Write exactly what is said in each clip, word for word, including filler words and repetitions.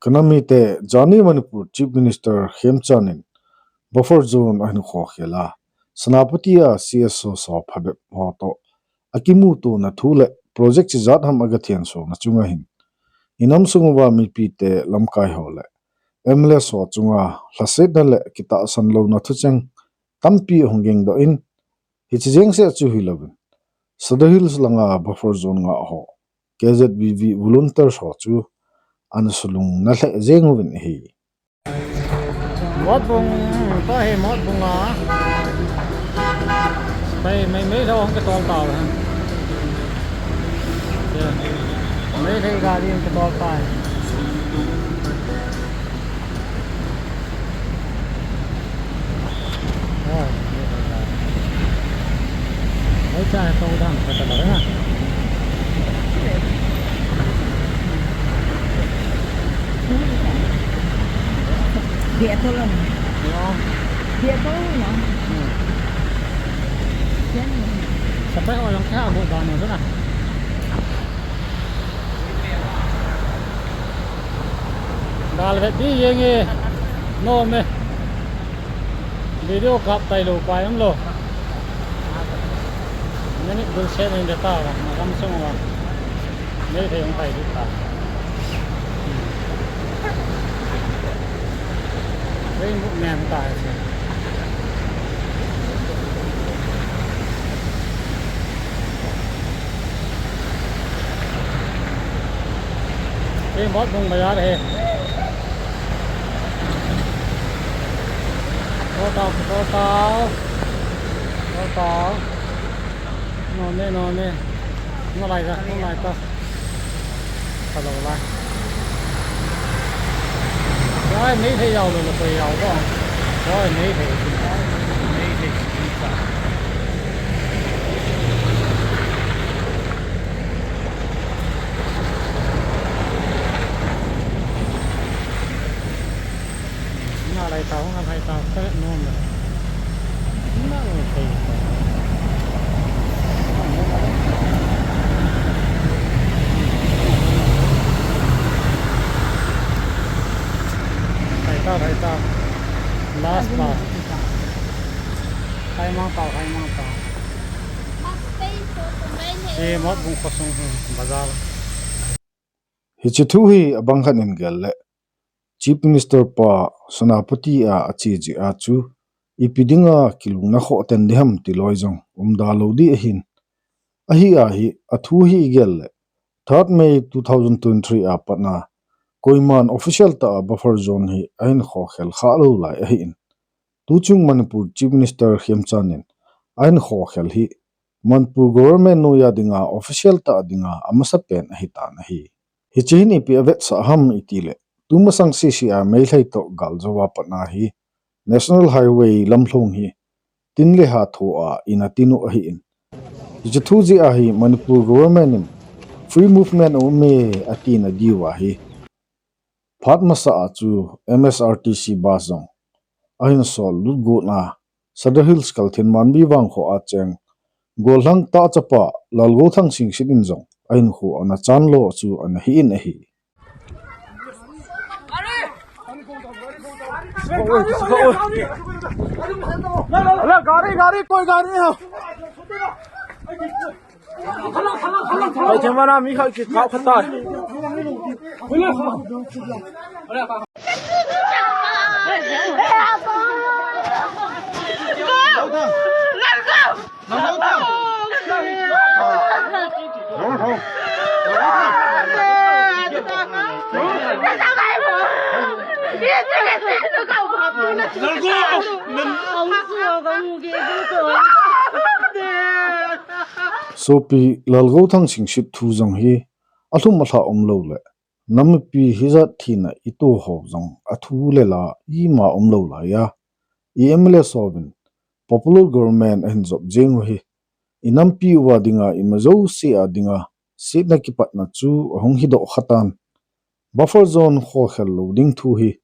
Kanam mite, jani Manipur Chief Minister Khemchand in buffer zone ahin khokhel a, Senapati a C S O ho phabep ho toh akimutona thu le project chijat ham agathian sona chunga hin, inam sung uva mipite, lamkai ho le M L As ho chunga lhasetna le kitahsan louna thucheng tampi ahung gingdoh in, hiche jeng seh chu hilouvin, Sadar Hills langa buffer zone ngah ho K Z V V volunteers ho chu ana sulung na lheh jeng uvin ahi. Motbung, tua hi Motbung a. Mei, mei, mei lou hung kitol tau hen. Mei lei gari hung kitol tau. Dia tolong. Dia tolong. Sampai orang kaya buat dana tu lah. Gal vet di jeng e. Nom e. Video kap tailou pai umlou. Minute bul set in de ta va, na kam sung va. Nei thei hung pai di ta. Rainbow man ta hai se. Ye Motbung bazar hai. Tua tau, tua tau. Tua tau. None, none. Nalai ta, nalai ta. Hello, lai. Lai, nei thei jao lou, lou koi jao ko. Lai, nei thei. Nei thei. Nalai ta, nalai ta, ka nom na. Nalai ta. Hai ta, hai ta. Last, last. Hai mang ta, hai mang ta. Ye Motbung khosung hi bazar. Hiche thu hi abang khat in gel le, Chief Minister pa Senapati a ache jeh a chu, ipi dinga kilungna khoh ten diham ti loi jong umda lou di ahin. Ahi a hi, athu hi igel le, third May two thousand twenty-three a pat na, koiman official tah a buffer zone hi ahin khokhel kha lou lai ahin. Tuchung Manipur Chief Minister Khemchand in ahin khokhel hi, Manipur government noiya dinga official tah dinga amasapen ahitan ahi. Hiche hin ipi avetsah ham iti le, tumasang sese a Meitei toh galjou a pat na hi National Highway lamlhong hi tin le ha tho a ina tin u ahin. Hiche thu jeh a hi Manipur government in free movement aume atina diu ahi. Phat masa a chu M S R T C bus jong ahin sol lut got na, Sadar Hills kalthin Manbi vangkho a cheng gollhang tah chapa Lalgouthang Singsit in jong ahinkho ana chan lo chu ana hi in ahi. अरे गाड़ी, गाड़ी, कोई गाड़ी नहीं है। भाई, कैमरा में खा के, खा, खाता है। Sopi Lalgouthang Singsit thu jong hi alhum alha umlou le, nam mipi hijat thina ito ho jong athu le la ima umlou laiya, i M L A sovin popular government ahin jop jeng u hi, i nampi uva dinga ima jouse a dinga setna kipatna chu ahung hidoh khatan. Buffer zone khokhel lou ding thu hi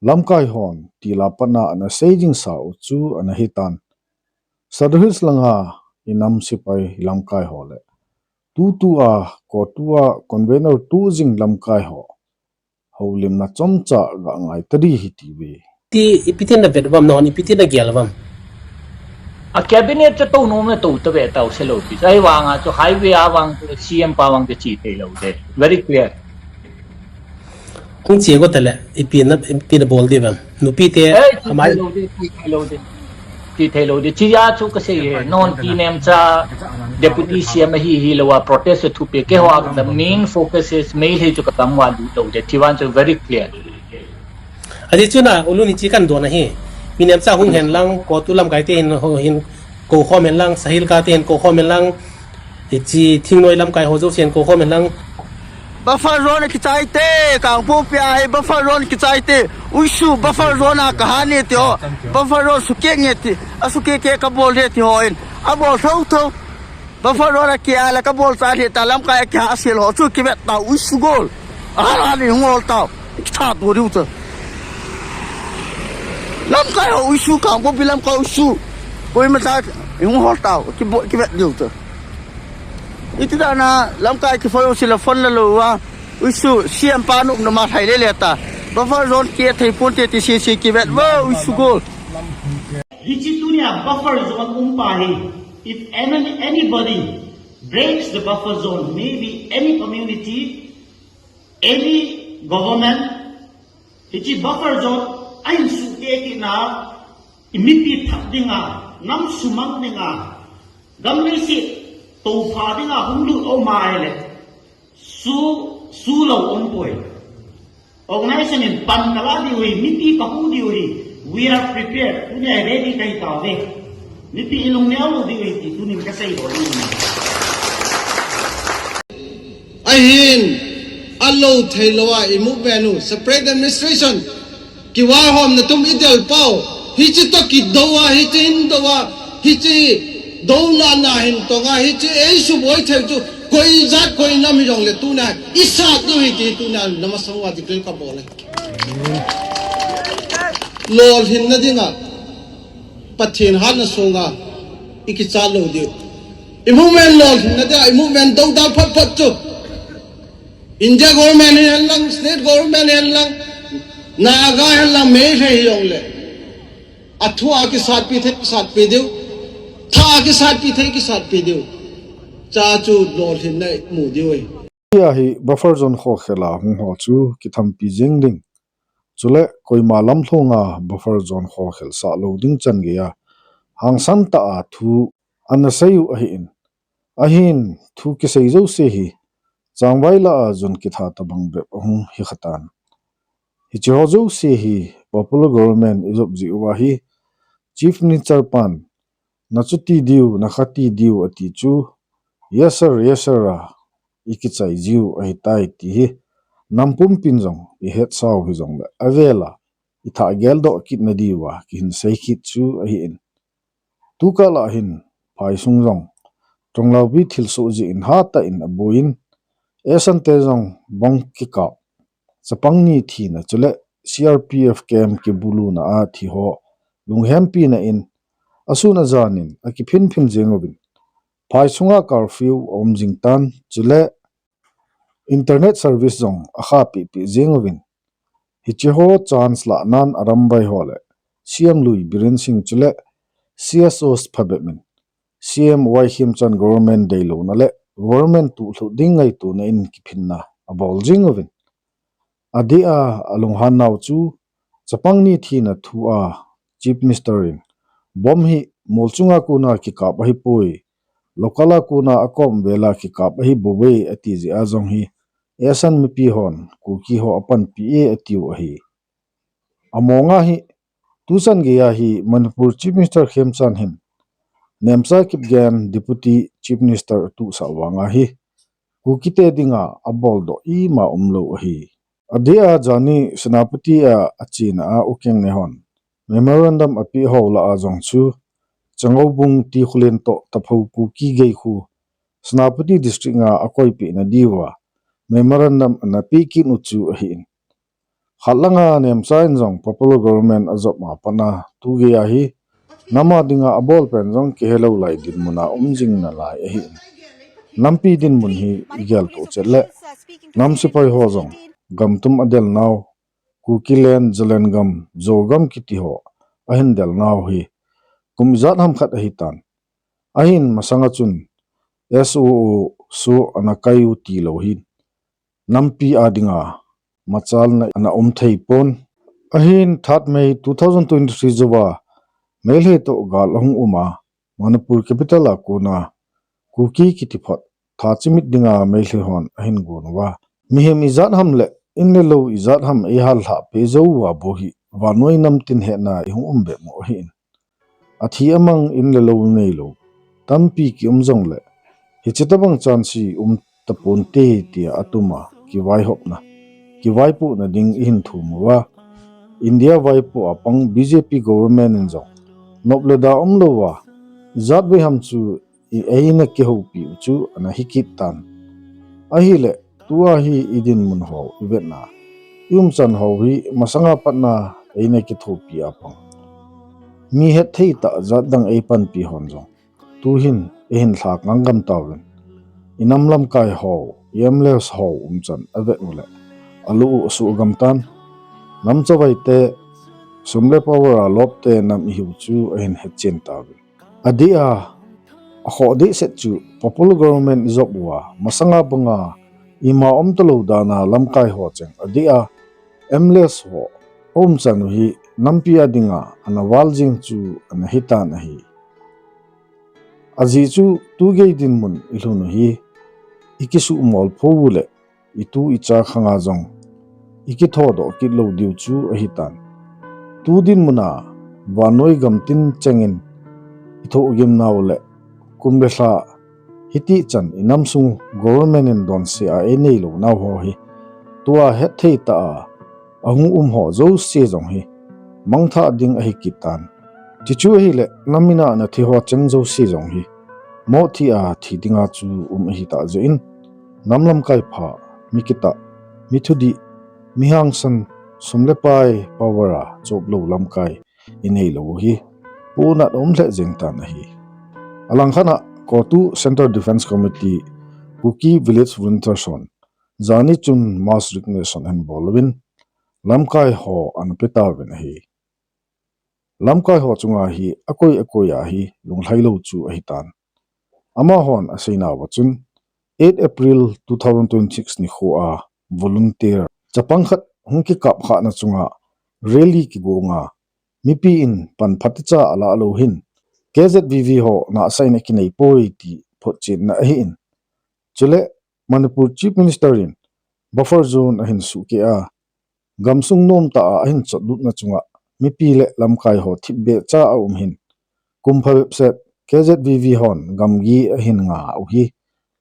lamkai hon tila patna ana sei jingsa u chu ana hitan. Sadar Hills langa i nam sepai lamkai ho le tutu a, kotu a convener tu jing lamkai ho houlimna chomcha ga ngai tadi hi tiuve. Ti ipi tin na vet uvam, nahon ipi tin na gel uvam? A cabinet chu tou nom le tou tave tau se lou pi. Ahivang a chu highway a vang chu C M pa vang chu che thei lou de. Very clear. Hung che go tale, ipi na, ipi na bol diu vem? Nupi te, eh, che amai thei lou de, che thei lou de. Che thei lou de. Che a chu kasei e, nahon Pi Nemcha Deputy C M ahi hilou a protest chu thupi keiho a the main focus is Meitei chu ka tangval lou de. Che vang chu very clear. Ajeh chu na, ulu ni chi kan don ahi. Pi Nemcha hung hen lang, CoTU lamkai te hin, hin kou khom hen lang, Sahilka te hin kou khom hen lang. Hiche thingnoi lamkai ho jousen kou khom hen lang. Buffer zone kichai te, Kangpokpi a hi buffer zone kichai te. Uisu buffer zone a kaha ne te ho. Buffer zone sukeh nge ti. A sukeh keh kabol de ti ho in. Abol thou thou. Buffer zone a kia la kabol cha de ta lamkai a kia a sel ho chu kivet ta uisu gol. A la ni hung hol ta. Kitha tu diu ta. Lamkai ho uisu Kangpokpi lamkai uisu. Koima ta hung hol ta. Kibo kivet diu ta. Iti dana lamkai kifoi u sila phone la lou a. Uisu C M pa nup na ma thai le le ta. Buffer zone kia thei pon te ti si si kivet vo uisu gol. Hichi tunia buffer zone um pa hi. If any, anybody breaks the buffer zone, maybe any community, any government, hichi buffer zone ahin sukeh kit na, i mipi that dinga, nam sumang dinga, gam leiset toupha dinga hung lut um ahile, su, su lou um poi. Organization in pan kala diu hi, mipi kahu diu hi, we are prepared, tunia ready kahi tauve. Mipi i lungneo lou diu hi ti tunin kasei bol in. Ahin, alou thei lou a i movement u, separate administration. Kivahomna tum i del pau. Hichi toh kidou a, hichi hin dou a, hichi douna na hin tong a, hichi ei suboi thei chu, koi jat koi nam hi jong le tuna, i sat diu hi ti tuna, namasang uva declare kabol e. Lolhinna dinga, Pathen hatna sunga, i kichat lou diu. I movement lolhinna dinga, i movement dou da phat phat chu. India government hi hen lang, state government hi hen lang, Naga hi hen lang, Meitei hi jong le. A thu a kisatpi thei kisatpi diu. Tha a kisatpi thei kisatpi diu. Cha chu lolhinna i mu diu e. Tia hi buffer zone khokhel a hung ho chu kithampi jeng ding. Chule koima lamlhonga buffer zone khokhel sah lou ding chan geiya hangsan tah a thu ana sei u ahin. Ahin thu kisei jouse hi changvai lah a jun kitha tabang bep ahung hi khatan. Hiche ho jouse hi popular government i jop jeh uva hi Chief Minister pan na chuti diu, na khati diu ati chu, yes sir, yes sir a i kichai jiu ahitai ti hi nam pumpin jong i hetsau hi jongle avel a i thah geldoh kit na diuva kihin sei kit chu ahin. Tukal a hin phaisung jong Tonglaubi thilsoh jeh in hatah in aboiyin, Esan te jong bomb kikap, chapang ni thina chule C R P F camp kibuluna a thi ho lunghempina in asun ajan in akiphinphin jeng uvin, phaisunga curfew aum jing tan, chule internet service jong akhahpehpeh jeng uvin, hiche ho chance lahnan aramvai ho le C M lui Biren Singh chule C S Os phabep in C M Y Khemchand government deilouna le government tuhlhut ding ngaitona in kiphinna abol jing uvin, adeh a alunghan nau chu chapang ni thina thu a Chief Minister in, bomb hi mol chunga kona kikap ahipoi, local a kona akom vela kikap ahibouve ati jeh a jong hi Esan mipi hon Kuki ho apanpi e atiu ahi. Amonga hi tuchan geiya hi Manipur Chief Minister Khemchand hin Nemcha Kipgen Deputy Chief Minister atuhsah vanga hi Kukite dinga aboldoh ima umlou ahi. Adeh a jani Senapati a achena a Ukeng ne hon memorandum apeh ho lah a jong chu Changoubung, Tikhulen toh Taphou Kuki geikhu Senapati District nga akoipeh na diuva memorandum ana peh kit u chu ahin. Khat langa Nemcha in jong popular government ajop ma patna tugeiya hi nam a dinga abolpen jong kihelou lai dinmuna um jing nalai ahin. Nampi dinmun hi igeltoh chet le nam sepai ho jong gamtum adelnau, Kukiland, Zalengam, Zogam kiti ho ahin delnau hi kum ijat ham khat ahitan. Ahin masanga chun S O O, SoO ana kai u tilou hin nampi a dinga machalna ana um thei pon. Ahin third May two thousand twenty-three jouva Meitei toh gal ahung um a, Manipur capital a kona Kuki kiti phot tha chimit dinga Meitei hon ahin gon uva, mihem ijat ham le in le lou ijat ham eihal lhah peh jou uva bou hi vannoi namtin hetna ihung um bep u ahin. Athi amang in le lou neilou tampi ki um jongle, hiche tabang chance um taponte tia atuma kivaihopna, kivaipohna ding ihin thum uva, India vaipo a pang B J P government in jong nop le da umlouva, ijat vei ham chu i eina kihoupi u chu ana hi kit tan. Ahile, tua hi idinmun ho ivetna, iumchan ho hi masanga patna eina kithopi a pang, mi hetthei tah jat dang eipanpi hon jong tuhin eihin lhak ngang gam tauvin, inam lamkai ho, M L As ho umchan avet uleh, alu u asuh gam tan. Nam chavai te, sum le power a lop te nam ihiu chu ahin hetchen tauvin. Adeh a, akhoh deh set chu popular government ijop uva, masanga banga ima um talou dan a lamkai ho cheng adeh a, M L As ho aumchan u hi nampi a dinga ana val jing chu ana hitan ahi. Ajeh chu tugei dinmun ilhun u hi ikisuhmol pho uleh itu icha khanga jong ikithodoh kit lou diu chu ahitan. Tu dinmun a vannoi gamtin chengin ithohgimnau le kum le lha hitih chan inamsung government in donse a einei lounau ho hi tua hetthei tah a ahung um ho jouse jong hi mangthah ding ahi kit tan. Chuchu ahile, nam mina ana thi ho cheng jouse jong hi moh thi a thi dinga chu um ahitah jeh in, nam lamkai pha, mi kitah, mi thudih, mi hangsan, sum le pai power a choplou lamkai inei lou u hi punat aum lheh jeng tan ahi. Alangkhat a, CoTU Central Defence Committee, Kuki Village Volunteers hon jani chun mass resignation ahin bol uvin, lamkai ho ana pe tauvin ahi. Lamkai ho chunga hi akoi akoi a hi lunglhai lou chu ahitan. Amahon aseinauva chun, eight April two thousand twenty-six nikho a volunteer chapang khat hung kikap khahna chunga rally kigonga mipi in pan phatecha alah lou hin K Z V V ho nahsah in akinei poi ti photchetna ahin. Chule Manipur Chief Minister in buffer zone ahin suhkeh a, gamsung nomtah a ahin chotlutna chunga mipi le lamkai ho thipbeh cha aum hin, kum phabep set K Z V V hon gamgi ahin nga u hi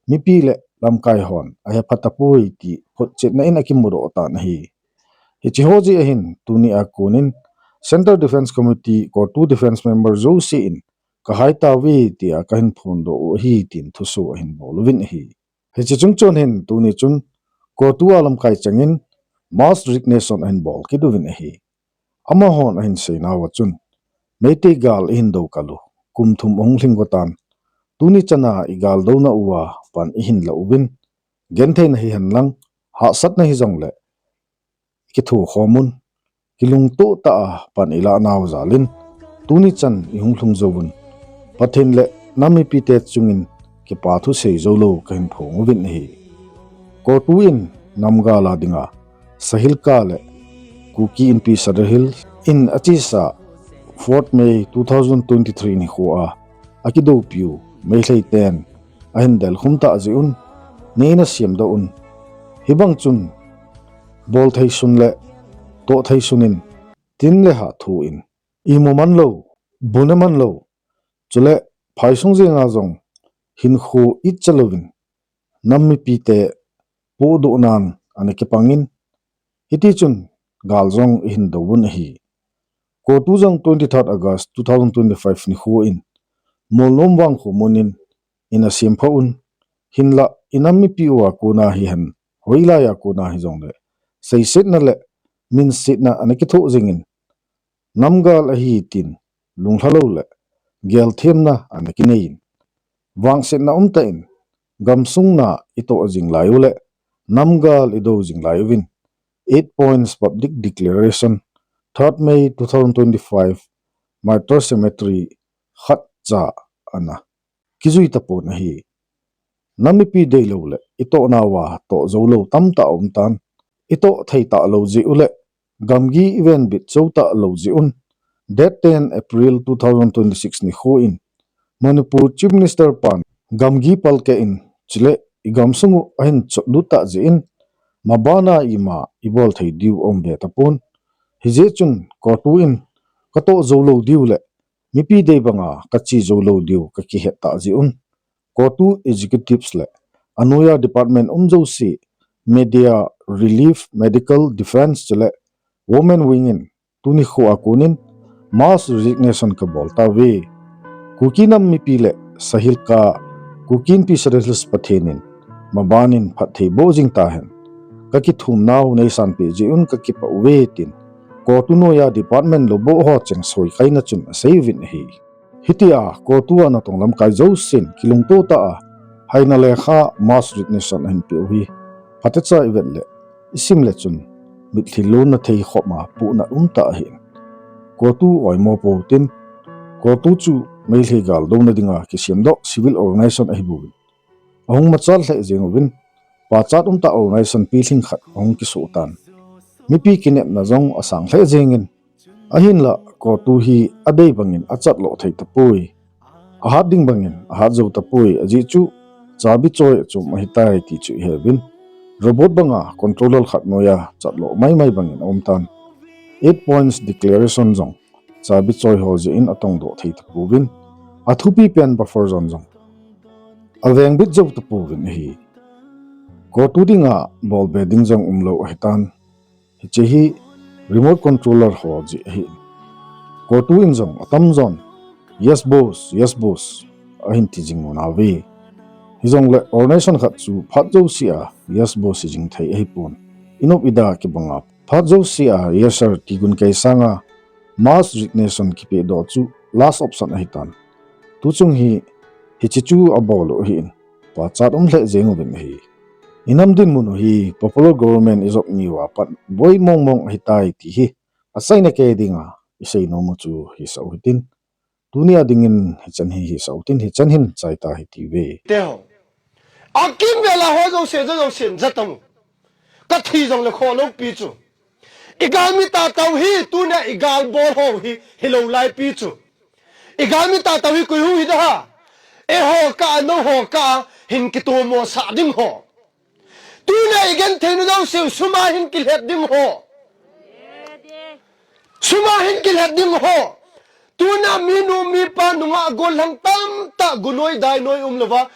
mipi le lamkai hon ahepha tapoi ti photchetna in akimudoh tan ahi. Hiche ho jeh ahin tuni a konin Central Defence Committee, CoTU Defence member jouse in kahai tauve tia kahin phondoh u ahi tin thuso ahin bol uvin ahi. Hiche chungchon hin tuni chun CoTU a lamkai chengin mass resignation ahin bol kit uvin ahi. Amahon ahin seinauva chun, Meitei gal ihin do kal u kum thum ahung lhing gotan, tuni chana igal douna uva pan ihin la uvin, gentheina hihen lang, hahsatna hijongle kithokhom un, kilungtoh tah a pan ilah nau jalin, tuni chan ihung lhung jouvun, Pathen le nam mipite chungin kipa thu sei joulou kahin phong uvin ahi. CoTU in namgal a dinga Sahilka le Kuki Inpi Sadar Hills in achesa fourth May two thousand twenty-three nikho a akidoupiu Meitei ten ahin delkhum tah jeh un, neina semdoh un, hibang chun bolthei sun le tohthei sun in, tin le ha thu in, imu manlou, bu ne manlou, chule phaisung jenga jong hinkho itcha louvin nam mipite pohdohnan ana kipangin, hitichun gal jong ihin douvun ahi. CoTU jong twenty-third August two thousand twenty-five nikho in Molnom Vangkho mun in ina sempha un, hinla inam mipi uva kona hihen, hoilai a kona hijongle seisetna le minsetna ana kithoh jingin, namgal ahi tin lunglha lou le gelthemna ana kineiyin, vangsetna umtah in gamsung na itoh jing lai u le namgal idou jing lai uvin, Eight Points Public Declaration, third May two thousand twenty-five, Martyr Cemetery, khat cha ana kijui tapon ahi. Nam mipi deilou le itoh nauva toh joulou tamtah aumtan, itoh thei talou jeh u le gamgi iven bit jou talou jeh un, date ten April two thousand twenty-six nikho in Manipur Chief Minister pan gamgi palkeh in chule igamsung u ahin chotlut tah jeh in, mabana ima ibol thei diu aum be tapon. Hijeh chun CoTU in katoh joulou diu le mipi dei banga kache joulou diu kakihet tah jeh un, CoTU executives le anoiya department um jouse, media, relief, medical, defence chule women wing in tuni kho a konin mass resignation kabol tauve. Kuki nam mipi le Sahilka, Kuki Inpi Sadar Hills Pathen in maban in phatthei boh jing tahen. Kakithumnau neisanpeh jeh un kakipah uve tin CoTU noiya department louboh ho cheng soikaina chun aseiuvin ahi. Hitia CoTU a natong lamkai jousen kilungto tah a haina lekha mass resignation ahin peh u hi phatecha ivet le isim le chun mitlhi lonna thei khopma puhnat umtah ahin, CoTU oimo pou tin, CoTU chu Meitei gal douna dinga kisemdoh civil organisation ahibouvin, ahung machal lheh jeng uvin, pachat umtah organisation pilhing khat ahung kisoh tan, mipi kinepna jong asang lheh jengin, ahinla CoTU hi adei bangin achatloh thei tapoi, ahat ding bangin ahat jou tapoi, ajeh chu chabi choi achom ahitai ti chu iheuvin, robot banga controller khat noiya chatloh maimai bangin aumtan, Eight Points Declaration jong chabi choi ho jeh in atongdoh thei tapouvin, athupi pen buffer zone jong avengbit jou tapouvin ahi. CoTU dinga bolbe ding jong umlou ahitan, hiche hi remote controller ho jeh ahin, CoTU in jong atamjon yes boss, yes boss ahin ti jing unauve. Hijongle organisation khat chu phat jousea yes boss hijing thei ahipon, inop ida kibanga phat jousea yes sir ti gun kei sanga mass resignation kipehdoh chu last option ahitan, tuchung hi hiche chu abol u ahin, pachat um lheh jeng uvin ahi. Inam dinmun u hi popular government ijop niuva pat boi mongmong ahitai ti hi achaina kei dinga isei nom u chu hisah u hitin, tunia dingin hichan hi hisah u hitin, hichan hin chaita hitiuve. Teho, akimvela ho jouse, jo jousen jatang u, kathi jongle kholou pi chu, igalmi tahtah u hi tunia igalbol ho hi hilou lai pi chu, igalmi tahtah u hi koi hung hiding ham? Eiho kah a, nangho kah a hin kitomosah ding ho, tunia igenthei nu jouseu suma hin kilhet ding ho, suma hin kilhet ding ho, tunia minu mipa nungah gollhang tamtah gunoi dainoi umlouva